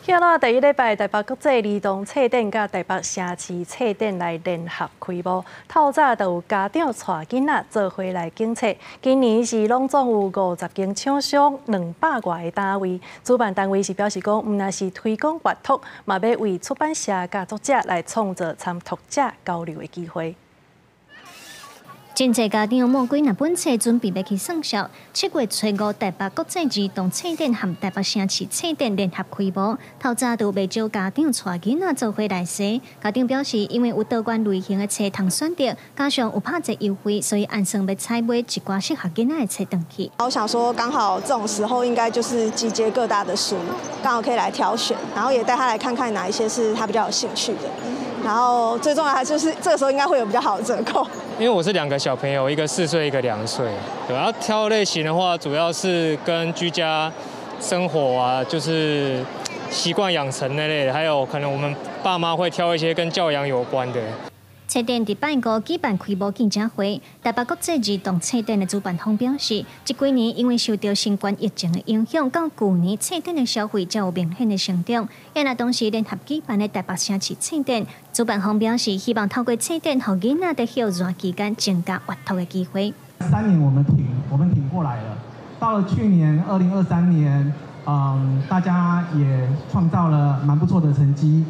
今仔第一禮拜，台北國際兒童冊展佮台北城市冊展來聯合開幕。透早就有家長帶囡仔做伙來揀冊。今年是攏總有50間廠商，200外個單位。主辦單位是表示講，毋但是推廣閱讀，嘛欲為出版社佮作者來創造參讀者交流的機會。真濟家長摸幾若本冊準備欲去算數。7月初五，台北國際兒童冊展和台北城市冊展聯合開幕，透早就袂少家長帶囡仔做伙來踅。家長表示，因為有多元類型的冊通選擇，加上有拍折優惠，所以按算欲採買一寡適合囡仔的冊轉去。我想說，剛好這種時候應該就是集結各大的書，剛好可以來挑選，然後也帶他來看看哪一些是他比較有興趣的。然後最重要還就是這個時候應該會有比較好的折扣。因為我是兩個小朋友，一個4歲，一個2歲。對，要挑類型的話，主要是跟居家生活啊，就是習慣養成那類的，還有可能我們爸媽會挑一些跟教養有關的。冊展佇拜五舉辦開幕記者會，台北國際兒童冊展的主辦方表示，這幾年因為受到新冠疫情的影響，到舊年冊展的消費才有明顯的成長。也若當時聯合舉辦的台北城市冊展，主辦方表示，希望透過冊展，予囡仔佇歇熱期間增加閱讀的機會。3年我們挺，我們挺過來了。到了去年2023年，大家也創造了蠻不錯的成績。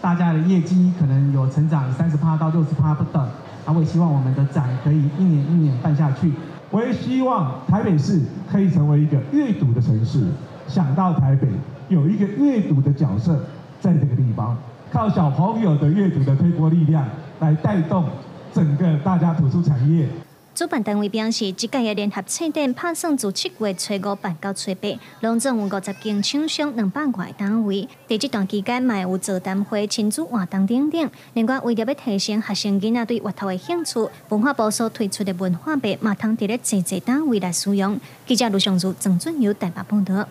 大家的業績可能有成長30%到60%不等，啊，我也希望我們的展可以一年一年辦下去。我也希望台北市可以成為一個閱讀的城市，想到台北有一個閱讀的角色在這個地方，靠小朋友的閱讀的推波力量來帶動整個大家圖書產業。主辦單位表示，這屆的聯合冊展拍算自7月初五辦到初八，攏總有50間廠商200外單位。佇這段期間，嘛會有座談會、親子活動等等。另外，為著欲提升學生囡仔對閱讀的興趣，文化部所推出的文化幣，嘛通佇咧濟濟單位來使用。記者盧尚如、鄭俊友台北報導。